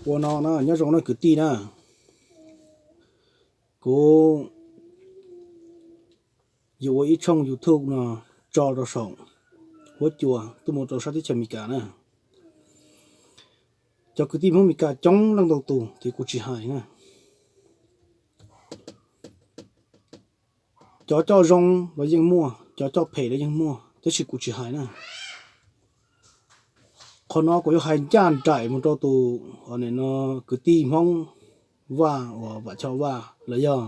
Ua no na, nyob zoo na kwv tij na, kuv yuav ua ib tshooj YouTube no tso rau saum huab cua tuaj mus rau sab teb chaws Amelikas na. Cov kwv tij Hmoob Amelikas coob leej ntau tus ces kuv tsis hais na. Cov coj zoo los yeej muaj, cov coj phem los yeej muaj, tab sis kuv tsis hais na. Qhov no kuv yuav hais ncaj nraim mus rau tus no kwv tij Hmoob Vaj uas Vam Choj Vaj los yog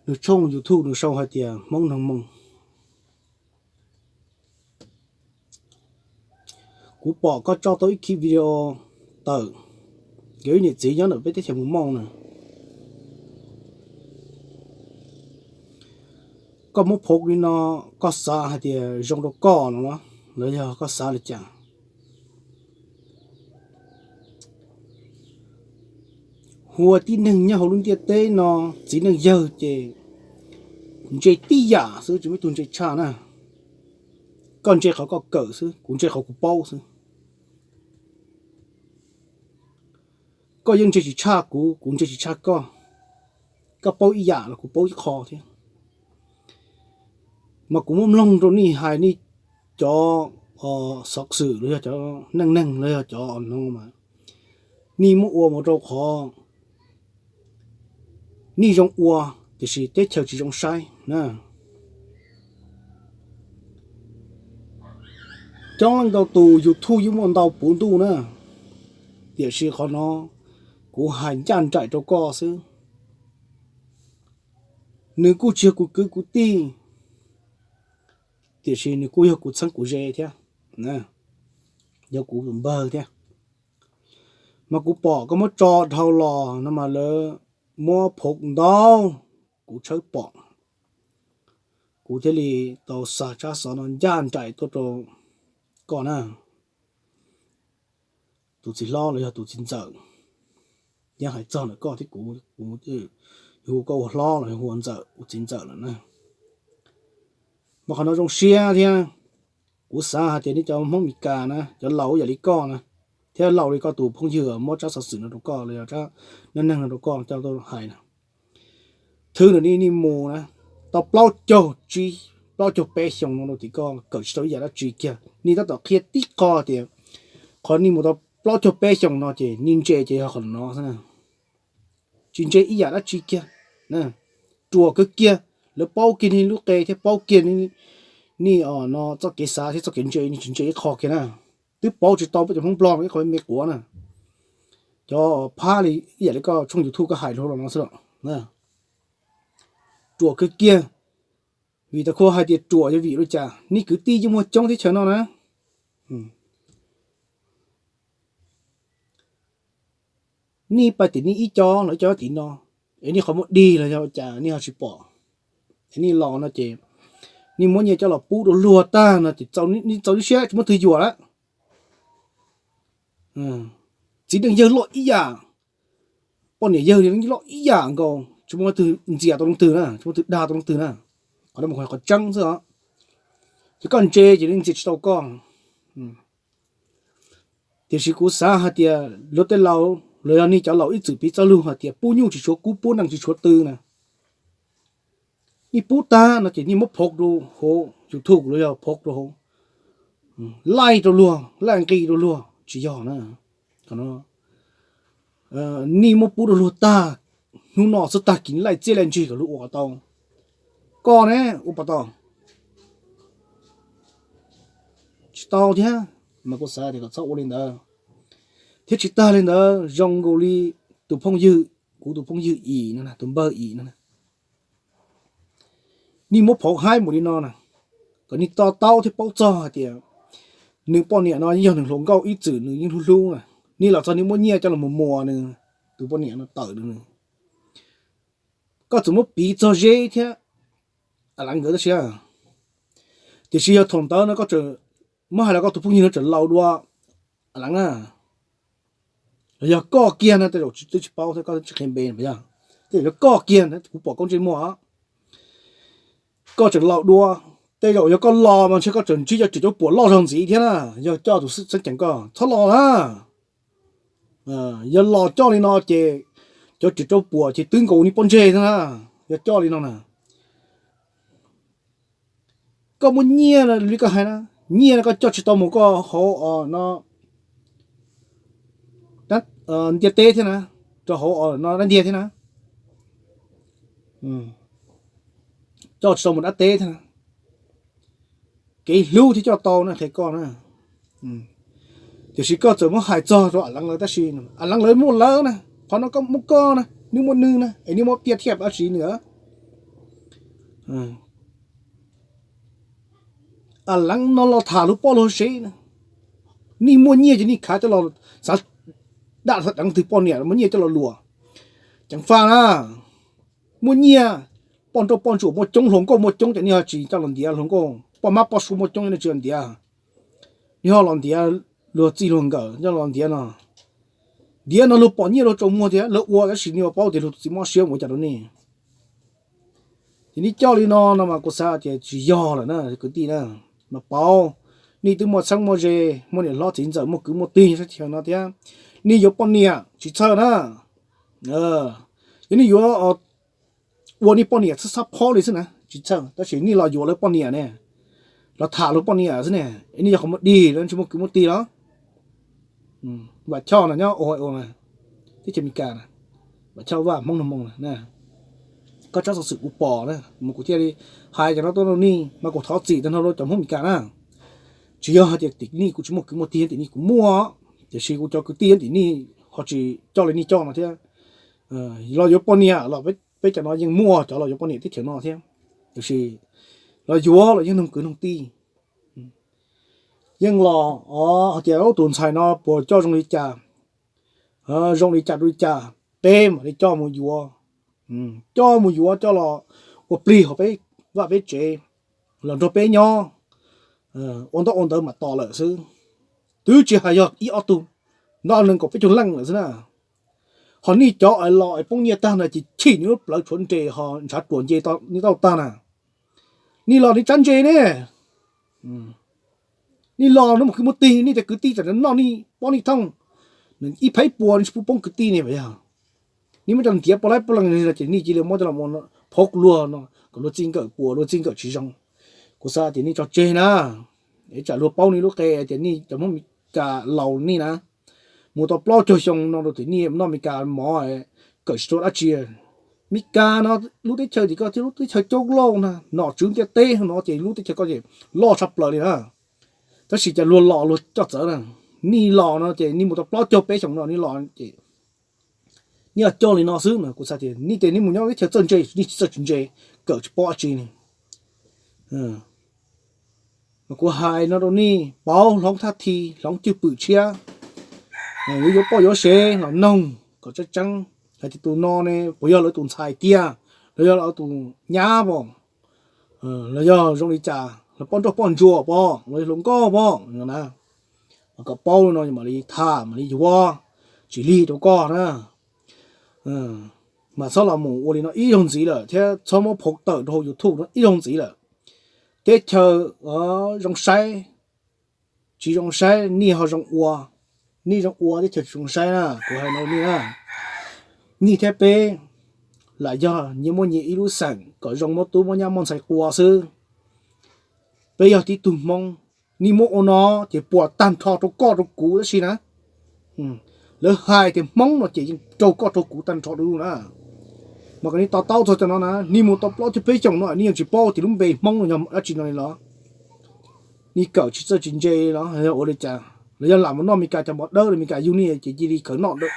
nws tshooj YouTube nws sau hais tias Hmoob Nag Moo. Kuv pom koj tso tau ib khib video tawm, yog ib niam txiv nyob ntawm peb teb chaws Mus Mooj na. Koj muab phov li no, koj xav hais tias zoo rau koj no los, los yog koj xav li cas? Hu ua tib neeg nyob hauv lub ntiaj teb no, txiv neej yawg ces ntse tib yam xwb, tsis muaj ib tug ntse tshaj na. Koj ntse qhov koj kawm xwb, kuv ntse qhov kuv paub xwb. Koj yeej ntse tsis tshaj kuv, kuv ntse tsis tshaj koj. Koj paub ib yam los kuv paub ib qho thiab. Mas kuv muab mloog rau nej hais nej cov xov xwm los yog cov neej neeg los yog cov no mas nej muab ua mus rau qhov nej zoo ua, tiam sis teb chaws tsis zoo saib na. Coob leej ntau tus YouTube yeej muaj ntau puv ntuj na, tiam sis qhov no kuv hais ncaj nraim rau koj xwb. Nws kuj tsis yog kuv kwv kuv tij, tiam sis nws kuj yog kuv txheeb kuv ze thiab, yog kuv tus npawg thiab. Mas kuv pom koj muab tso dhau los no mas lawv muab phov ntau, kuv tshawb pom, kuv thiaj li tau xa tsab xov no ncaj nraim tuaj rau koj na, tus txiv hlob los yog tus txiv ntxawm. Yeej hais txog ntawm koj thiab kuv, kuv hu koj ua hlob los yog hu ua ntxawm, ua txiv ntxawm lawm na. Mas qhov no zoo siab thiab. Kuv xav hais tias nej cov Hmoob Meskas na, cov laus yam li koj na, thiab laus li koj tus phooj ywg muab tsab xov xwm no rau koj los yog tsab neej neeg no rau koj coj tuaj hais na, thwb ntawm nej, nej mus na, tau plaub caug tsib, plaub caug peb xyoo no rau tim koj kawm tsis tau ib yam dab tsi kiag. Nej tab tom qhia tib qho tias qhov nej mus tau plaub caug peb xyoo no ces nej ntse ces yog qhov no xwb na, tsis ntse ib yam dab tsi kiag. Ruam kawg kiag, lawv paub kiag nej lub qe thiab paub kiag nej no txoj kev xav thiab txoj kev ntse, nej tsis ntse ib qho kiag na. Twb pauv tsis tau peb cov Hmoob Nplog no ib qho me quav na. Cov phab li ib yam li koj tshooj YouTube koj hais hluas los no xwb los, ruam kawg kiag. Vim tau khuv hais tias ruam yog vim li cas, nej kwv tij yeej muaj coob teb chaws no na. Nej pais tim nej ib co los ib co tim no, es nej qhov muag dig los yog cas nej ho tsis pom. Es nej los no ces nej muab nyiaj coj los pub rau luag tag no ces nej txaus lub siab tsis muaj twg yuam lawm. Txiv neej yawg loj ib yam, poj niam yawg li loj ib yam nkaus, tsis muaj leej twg ntxias tau leej twg na, tsis muaj leej twg dag tau leej twg na. Qhov no mas qhov tseeb xwb os. Ces koj ntse ces lawv ntxias tsis tau koj. Tiam sis kuv xav hais tias luag tej laus los yog nej cov laus ib txwm piv txoj lus hais tias pub nyuj tsis tshuav kub, pub nees tsis tshuav tw na. Nej pub tag no ces nej muab phov rau hauv YouTube los yog phov rau hauv, laij rau luag, laij nqi rau luag tsis yog na. Nej muab pub rau luag tag, hnub no xwb tag kis laij txiaj laij ntsig kom luag ua kom tau. Koj ne ua puas tau? Tsis tau thiab. Mas kuv xav tias kom txhob ua li ntawd. Thiab tsis tag li ntawd, zoo nkaus li tus phooj ywg, kuv tus phooj ywg Yim no, tus npawg Yim no, nej muab phov haib mus li no na, kom nej to taub thiab paub txog hais tias nws poj niam no yeej yog nws hluas nkauj ib txwm nws yeej hlub hlub na. Nej los txog nej muab nyiaj coj los mus muas nws, tus poj niam no tawm nws. Koj txawm muab piv txog Zeb thiab A Lav nkawd tab sis, tiam sis yog thaum ntawd no koj tseem, muab hais los koj tus phooj ywg no tseem laus dua A Lav na, los yog koj kiag na, tej zaum twb tsis paub thiab koj twb tsis qhia npe, yog tej zaum yog koj kiag na, kuv pom koj ntsej muag, koj tseem laus dua, tej zaum yog koj los mas ntshe koj tseem ntsib cov riam caub puam loj zog ntxiv thiab na. Yog coj tus xeeb ceem koj txhob los na. Yog los coj li no ces cov riam rau puam ces twb nkaus niag pob ntseg thiab na. Yog coj li no na, koj muaj nyiaj li koj hais na, nyiaj no koj coj tsis tau mus koj hauv no, ntiaj teb thiab na, rau hauv no dab ntiag thiab na, coj tsis tau mus dab teb thiab na. Kev hlub thiaj coj tau na, qhia koj na. Tiam sis koj txawm muab hais txog rau a leev lawv tab sis a leev lawv muaj lawv na, qhov no koj muaj koj na, nws muaj nws na, es nws muaj piaj thiaj dab tsi nws. A leev no los tham luag poj luag sev na, nej muaj nyiaj ces nej khav coj los, xav daj deev twg poj niam muaj nyiaj coj los luam. Ceev faj na, muaj nyiaj, poj nrauj poj ntsuam muaj coob, hluas nkauj muaj coob ces nej ho tsis coj los ntiav hluas nkauj, poj mab poj suav muaj coob nej tsis los ntiav. Nej ho los ntiav luag txij luag nkawm, coj los ntiav no, ntiav no luag pom nyiaj luag tsaus muag thiab luag ua tab sis nej ua paub tias luag tus txiv mob siab ua cas rau nej. Ces nej coj li no no mas kuv xav tias tsis yog lawm na kwv tij na. Mas pauv, nej twb muaj txheeb muaj ze, muaj niam hlob txiv ntxawm, muaj kwv muaj tij sab chaw no thiab, nej yuav poj niam tsis txhawj na. Yog nej yuav ua nej poj niam txhawj xab phob li xwb na tsis txhawj, tab sis nej los yuav lawv poj niam ne, los tham luag poj niam xwb ne, nej yog qhov muaj dig lawv tsis muaj kwv muaj tij los. Vam Choj no nyob Ohio, teb chaws Amelikas na, Vam Choj Vaj Hmoob Nag Hmoo na. Koj tsob xov xwm kuv pom na mas kuv thiaj li hais cov no tuaj rau nej, mas kuv thov txim tag nrho rau cov Hmoob Amelikas na. Tsis yog hais tias tim nej kuv tsis muaj kwv muaj tij, tim nej kuv muaj, tiam sis kuv cov kwv tij tim nej ho tsis coj li nej coj no thiab. Los yuav poj niam los peb cov no yeej muaj cov los yuav poj niam teb chaws no thiab, tiam sis los yuav los yeej noog kwv noog tij. Yeej los hais tias tus ntxhais no puas coj zoo li cas, zoo li cas rau li cas, peb mam li coj mus yuav. Coj mus yuav coj los ua plig hauv peb vaj peb tsev, los nrog peb nyob, ua ntaub ua ntawv mas tos lawm xwb. Twb tsis hais yog ib ob tug, nto nees nkaum peb caug leej lawm xwb na. Ho nej cov es los es poob nyiaj tag no ces chim nws lub plawv tshuav nres ho ntshav ruam nce nej tauj tag na. Nej los nej tsab ntse ne, nej los nej muaj kwv muaj tij, nej cov kwv tij tsam noj nej pob nej thooj, ib phaib puas nej tsis pub poob kwv tij ne. Yog nej muab coj ntiav poj laib poj leeg no ces nej cia li muab coj los phauj luag no kom luag txij nkawm puas luag txij nkawm tsis zoo. Kuv xav tias nej tso tseg na, es tsam luag paub nej lub qe tias nej cov Hmoob Meskas laus nej na, mus tau plaub caug xyoo no rau tim nej noj Meskas mov kawm tsis tau dab tsi. Meskas no lub teb chaws tim koj thiab lub teb chaws coob lauj na, nom tswv ntiaj teb no ces lub teb chaws koj ces loj tshaj plaws li na. Tab sis cas luag los luag coj txawv na, nej los no ces nej mus tau plaub caug peb xyoo no nej los ces nej los coj li no xwb na. Kuv xav tias nej ces nej mus nyob teb chaws txawj ntse, nej tsis txawj tsis ntse, kawm tsis paub dab tsi li. Mas kuv hais no rau nej paub hloov thaj thi hloov cwj pwm tshiab, yuav yuav poj yuav sev los noog kom tseeb tseeb hais tias tus no ne puas yog lawv tus ntxhais tiag, los yog lawv tus nyab pom, los yog zoo li cas, los poj nrauj poj ntsuam pom los yog hluas nkauj pom na. Kom paub li no mam li tham mam li yuav, tsis lig rau koj na. Mas txhob los mus ua li no ib zaug ntxiv lawm thiab txhob muab phau tawm rau hauv YouTube no ib zaug ntxiv lawm. Teb chaws zoo saib, tsis zoo saib nej ho zoo ua, nej zoo ua teb chaws tsis zoo saib na, kuv hais no nej na. Nej thiab peb lam yog nyias muaj nyias ib lub xeem kom zoo muab tub muab nyab muaj ntxhais qua xwb. Peb yog tib tug Hmoob, nej muab ua no ces puas tag nrho rau koj rau kuv tab sis na. Lawv hais tias Hmoob no ces yeej rau koj rau kuv tag nrho dua na. Mas kom nej to taub txog cov no na, nej mus tau plaub caug peb xyoos no nej yeej tsis paub tias lub npe Hmoob no yog dab tsi no li los. Nej kawm tsis txawj tsis ntse los ua li cas, los yog lam mus noj Meskas cov mov dawb los Meskas yug nej ces cia li kawm noj mus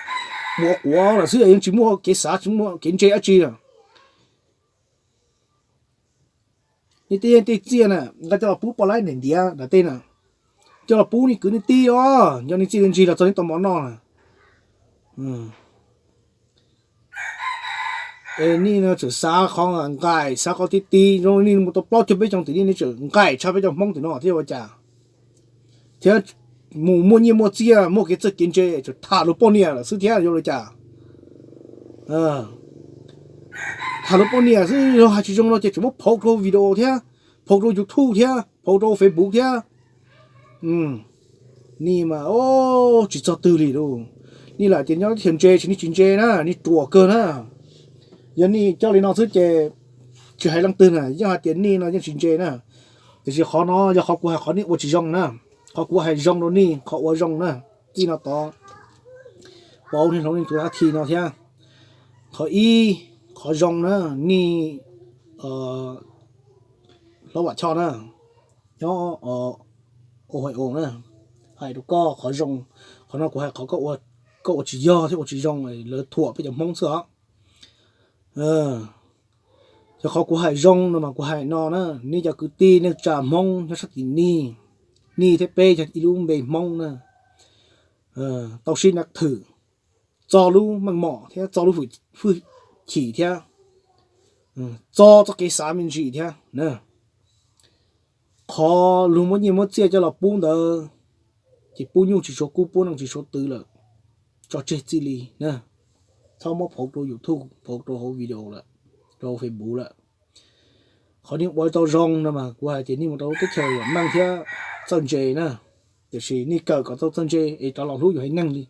ua quav lawm xwb, yeej tsis muaj kev xav tsis muaj kev ntse dab tsi lawm. Nej tej yeej tej txiaj na, nqa coj los pub poj laib ntiav ntiav nram tej na, coj los pub nej kwv nej tij os, yog nej txij nej ntsig los txog nej tau mov noj na. Es nej no tseem xav qhov nqaim xav qhov tib tib zoo, nej mus tau plaub caug peb xyoos tim nej, nej tseem nqaim tshaj peb cov Hmoob tim no thiab ua cas? Thiab mus muaj nyiaj muaj txiaj muaj kev txawj kev ntse tseem tham luag poj niam lawm xwb thiab yuav ua cas? Tham luag poj niam xwb, yog hais tsis zoo no ces tseem muab phauj rau video thiab, phauj rau YouTube thiab, phauj rau Facebook thiab. Nej mas tsis txog twg li lauj. Nej lam tias nyob teb chaws ntse ces nej tsis ntse na, nej ruam kawg na. Yog nej coj li no xwb ces tsis hais leej twg na, yeej hais tias nej no yeej tsis ntse na. Tiam sis qhov no yog qhov kuv hais qhov nej ua tsis zoo na, qhov kuv hais zoo rau nej qhov ua zoo na. Txij no tod pauv nej hloov nej tus dab thi no thiab. Qhov ib, qhov zoo na, nej hlob Vam Choj na, nyob Ohio na, hais rau koj qhov zoo, qhov no kuv hais qhov koj ua tsis yog thiab ua tsis zoo, lawv thuam peb cov Hmoob xwb os. Yog qhov kuv hais zoo no mas kuv hais no na, nej cov kwv tij neej tsa Hmoob nyob sab tim nej, nej thiab peb yog ib lub npe Hmoob na, tau sib nab thwm, txo lub meej mom thiab txo lub hwj chim thiab txo txoj kev xav me ntsis thiab na. Qhov luag muab nyiaj muab txiaj coj los pub ntawd, ces pub nyuj tsis tshuav kub, pub neej tsis tshuav tw lawm, tso tseg txij li na. Txhob muab phauv rau YouTube, phauv rau hauv video lawm, rau hauv Facebook lawm. Qhov nej ua tau zoo no mas kuv hais tias nej mus rau lub teb chaws yam meej thiab txawj ntse na, tiam sis nej kawm kom tau txawj ntse es rov los hlub yus haiv neeg li,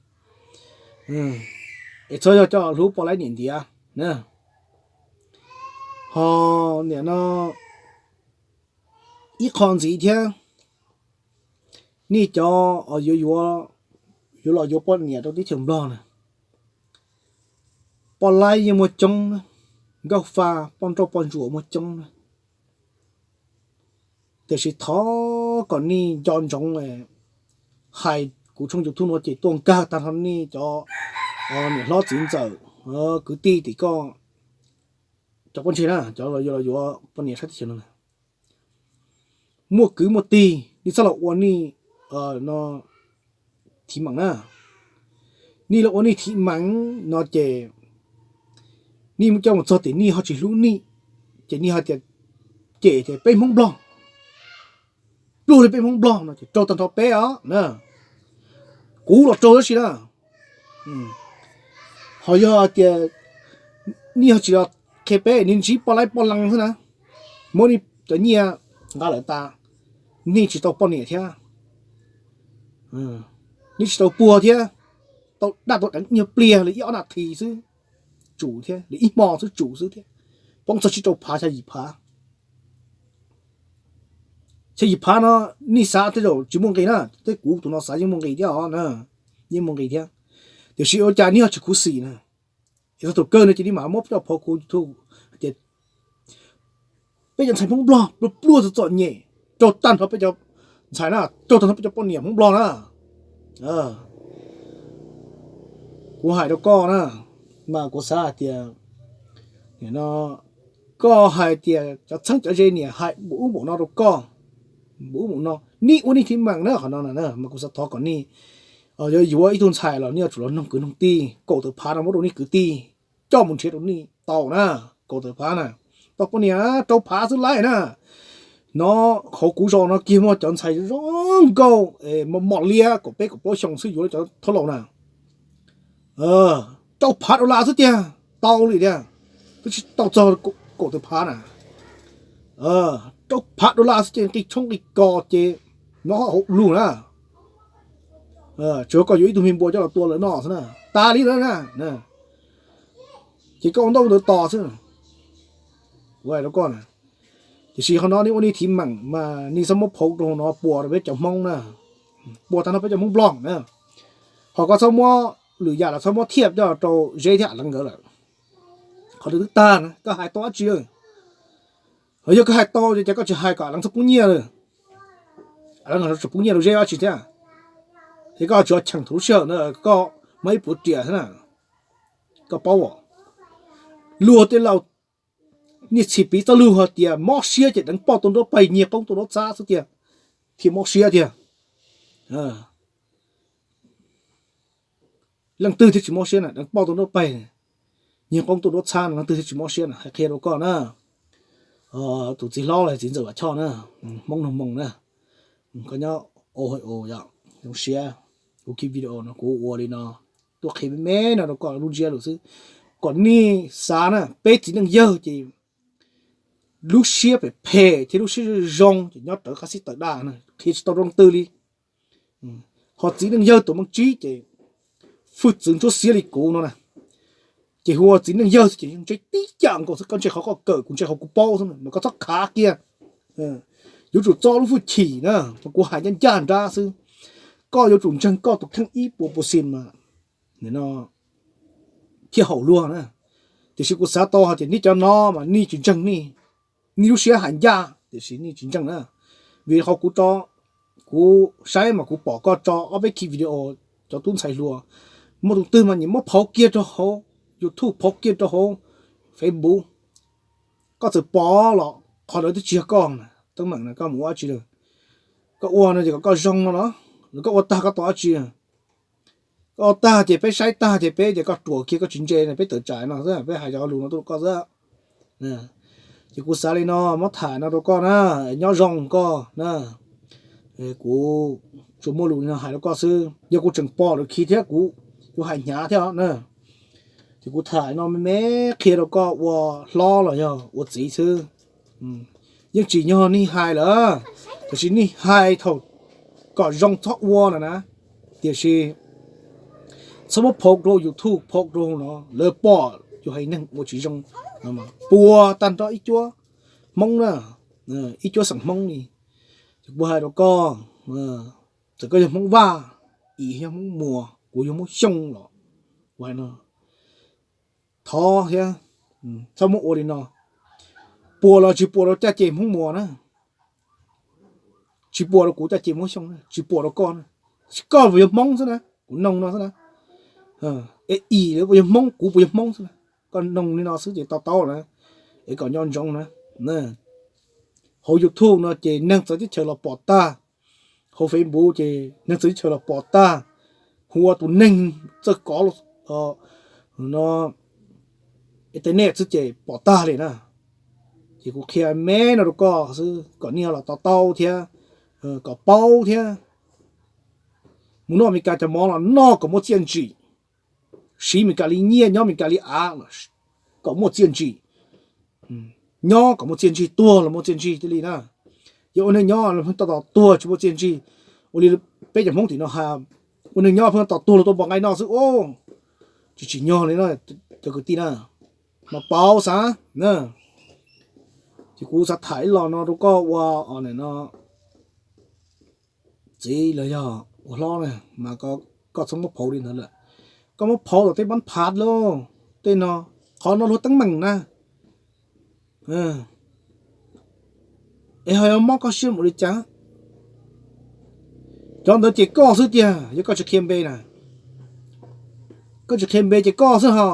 es txhob yog coj los hlub poj laib niam ntiav na. Ho nim no ib qho ntxiv thiab, nej cov yuav yuav, yuav los yuav poj niam rau teb chaws Nplog na, poj laib yeej muaj coob na, nkauj fa, poj nrauj poj ntsuam muaj coob na. Tiam sis thov kom nej nco ntsoov, hais kuv tshooj YouTube no ces tuaj nkag tag nrho nej cov niam hlob txiv ntxawm, kwv tij tim koj, cov poj ntseeg na, cov los yuav los yuav poj niam sab teb chaws no na, muaj kwv muaj tij, nej txhob los ua nej no thiv meem na. Nej los ua nej thiv meem no ces nej coj mus txog tim nej ho tsis hlub nej, ces nej hais tias cem tias peb Hmoob Nplog, pluag li peb Hmoob Nplog no ces raug tag nrho peb os na. Kuv los raug tab sis na. Ho yog tias nej ho tsis los qhia peb, nej ntsib poj laib poj leeg xwb na, muab nej cov nyiaj nqa lawm tas, nej tsis tau poj niam thiab, nej tsis tau puag thiab, tau daj tau deev nyuag pliag li ib ob nas this xwb tsum thiab, li ib hmo xwb tsum xwb thiab, poob txog tsib rau phav xya yim phav. Xya yim phav no nej xav tej zaum tsis muaj nqis na, tej kuv tus no xav yeej muaj nqis thiab os na, yeej muaj nqis thiab. Tiam sis ua cas nej ho tsis khuv xim na? Es txog thaum kawg no ces nej mam muab coj phov kuv YouTube hais tias peb cov ntxhais Hmoob Nplog pluag pluag txom txom nyem, raug tag nrho peb cov ntxhais na, raug tag nrho peb cov poj niam Hmoob Nplog na. Kuv hais rau koj na, mas kuv xav hais tias, no, koj hais tias cov txheeb cov ze niam hais npaum ub npaum no rau koj, npaum ub npaum no, nej ua nej thiv meem na qhov no na, mas kuv xav thov kom nej yuav yuav ib tug ntxhais los nej yuav tsum los noog kwv noog tij, kaum tawm phav no muab rau nej kwv tij coj mus nrhiav rau nej tau na, kaum tawm phav na, tau poj niam rau phav xwb laij na. No, hauv kuv zos no kiag muaj cov ntxhais zoo nkauj mos mos liab kaum peb kaum plaub xyoo xwb yuav cov thaub laus na, rau phav dollar xwb tiag, tau li tiag, twb tsis tau txog kaum tawm phav na. Rau phav dollar xwb ces nqi tshoob nqi kos ces nyob hauv lug na. Tsuav koj yuav ib tug me npua coj los tua lawv noj xwb na, tas li lawm na. Ces koj ua ntaub ntawv tos xwb, ua rau koj na. Tiam sis qhov no nej ua nej thiv meem mas nej txhob muab phauv rau no puas rau peb cov Hmoob na, puas tag nrho peb cov Hmoob Nplog na. Ho koj txhob muab lwm yam los txhob muab thiaj coj rau Zeb thiab Leev nkawd lawm. Qhov twg twb tag na, koj hais tau dab tsi? Yog koj hais tau ces koj tsis hais kom Leev txhob pub nyiaj lawm, Leev tsis pub nyiaj rau Zeb dab tsi thiab. Es koj tsuas cheem thaum lub sij hawm na koj muaj ib puas riam xwb na. Koj paub as, luag tej laus niaj txhis piv txoj lug hais tias mob siab ces deev poj tuaj nruab peg nyiag qoob tuaj nruab txhab xwb tiag, thiaj mob siab tiag. Leej twg thiaj tsis mob siab na, deev poj tuaj nruab peg, nyiag qoob tuaj nruab txhab no leej twg thiaj tsis mob siab na, hais qhia rau koj na. Tus txiv hlob los txiv ntxawm Vam Choj na, Hmoob Nug Moo na, koj nyob Ohio yom, zoo siab. Kuv kiv video no kuv ua li no tuaj qhia me me no rau koj lub ntsiab lus xwb, kom nej xav na, peb txiv neej yawg ces lub siab phem phem thiab lub siab zoo ces nyob rawv qab xib tawm daj na, qhia tsis tau rau leej twg li. Ho txiv neej yawg tus me tsib ces hwj txwv ntsuab xiab li kuv no na, ces hu ua txiv neej yawg ces ntse tib yam nkaus xwb, koj ntse qhov koj kawm, kuv ntse qhov kuv paub xwb mas koj txhob khav kiag. Yuav tsum txo lub hwj chim na, mas kuv hais ncaj ncaj nrab xwb. Koj yuav tsum ntseeg koj tus kheej ib puas percent mas thiaj haum luag na. Tiam sis kuv xav tau hais tias nej cov no mas nej tsis ntseeg nej, nej lub siab hais ncaj tiam sis nej tsis ntseeg na. Vim qhov kuv, kuv saib mas kuv pom koj tso ob peb ki video, cov tub ntxhais hluas muaj tus twg mas nyiam muab phauv kiag rau hauv YouTube, phauv kiag rau hauv Facebook. Koj txawm pom los qhov ntawd twb tsis yog koj na, teeb meem na, koj mus ua dab tsi lawm? Koj ua no ces kom koj zoo no los, koj ua tag koj tau dab tsi? Koj ua tag ces peb saib tag ces peb tias koj ruam kiag koj tsis ntse na, peb tawm tsam no xwb, peb hais cov lus no tuaj rau koj xwb. Ces kuv xav li no muab tham no rau koj na, nyob zoo koj na. Kuv tsuas muaj lus li no hais rau koj xwb, yog kuv tseem pom lawm khi thiab kuv yuav hais hnyav thiab na. Ces kuv tham no me me qhia rau koj ua hlob los yog ua txiv xwb. Yeej tsim nyog nej hais lawm, tiam sis nej hais thaum kom zoo txhob ua no na. Tiam sis txhob muab phauv rau YouTube, phauv rau no, lawv pom yus haiv neeg ua tsis zoo. Puas tag nrho ib cuab Hmoob na, ib cuab xeem Hmoob li. Ces kuv hais rau koj, txawm koj yog Hmoob Vaj, Im yog Hmoob Muas, kuv yog Hmoob Xyooj los, kuv hais no, thov thiab, txhob muab ua li no. Puas los tsis puas rau caj ces Hmoob Muas na, tsis puas rau kuv caj ces Hmoob Xyooj na, tsis puas rau koj na. Tab sis koj puas yog Hmoob xwb na, kuv noog no xwb na. Es Im lawv puas yog Hmoob, kuv puas yog Hmoob xwb na. Koj noog li no xwb ces tau tau na, es kom nco ntsoov na. Hauv YouTube no ces neeg txawv teb chaws los pom tag, hauv Facebook ces neeg txawv teb chaws los pom tag, hu ua tus neeg txawj kov no internet xwb ces pom tag li na. Ces kuv qhia me no rau koj xwb kom nej los to taub thiab kom paub thiab. Mus noj Amelikas cov mov los noj kom muaj txiaj ntsim, siv Amelikas li nyiaj, nyob Amelikas li av kom muaj txiaj ntsim. Nyob kom muaj txiaj ntsig, tuag los muaj txiaj ntsig thiaj li na. Yog ua neeg nyob los pheej tos tuag tsis muaj txiaj ntsig. Ua li peb cov Hmoob tim no hais, ua neeg nyob pheej tos tuag los tuaj pom nqaij noj xwb. Tsis tsim nyog li no cov kwv tij na, mas paub xav na. Ces kuv xav tham ib los no rau koj ua no, txiv los yog ua hlob na, mas koj txhob muab phauv li ntawd lawm. Koj muab phauv los tej pab phav lauj, tej no, qhov no luag teeb meem na. Es ho yuav mob koj siab mus li cas? Cov ntawd ces koj xwb tiag, yog koj tsis qhia npe na, koj tsis qhia npe ces koj xwb ho.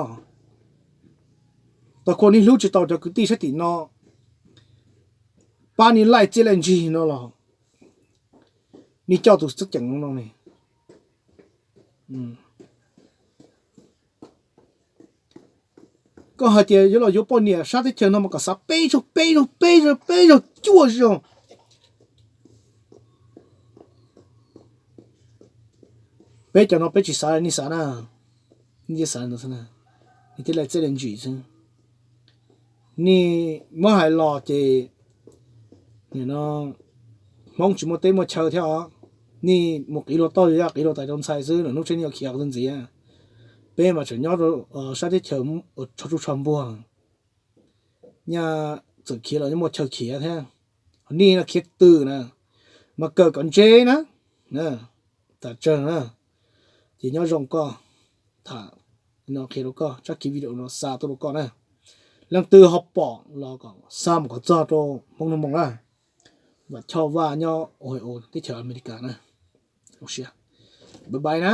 Tau khuav nej hlub tsis tau cov kwv tij sab tim no, pab nej laij txiaj laij ntsig no los nej coj tus xwb ceem no ne. Koj hais tias yuav los yuav poj niam sab teb chaws no mas kom xav peb zaug, peb zaug, peb zaug, peb zaug cuaj zaug. Peb cov no peb tsis xav li nej xav na, nej xav ntawd xwb na, nej thiaj li txiaj li ntsim xwb. Nej muab hais los ces nim no Hmoob tsis muaj teb muaj chaw thiab os. Nej mus qiv luag tauj yuav yaj qiv luag tais rau ntxhais xwb, lwm hnub tsam nej yuav khiav tus ntxiv. Peb mas tseem nyob sab teb chaws tsho tsuj tsho npuag, nyaj txawm khiav los yeej muaj chaw khiav thiab. Nej no khiav twm na, mas kawm kom ntse na. Tam tsawg na, ces nyob zoo koj, tham no qhia rau koj, tsab kiv video no xa tuaj rau koj na. Leej twg ho pom los kom xa mus kom txog rau Hmoob Noj Moos na, Vam Choj Vaj nyob Ohio teb chaws Amelikas na. Bye bye na.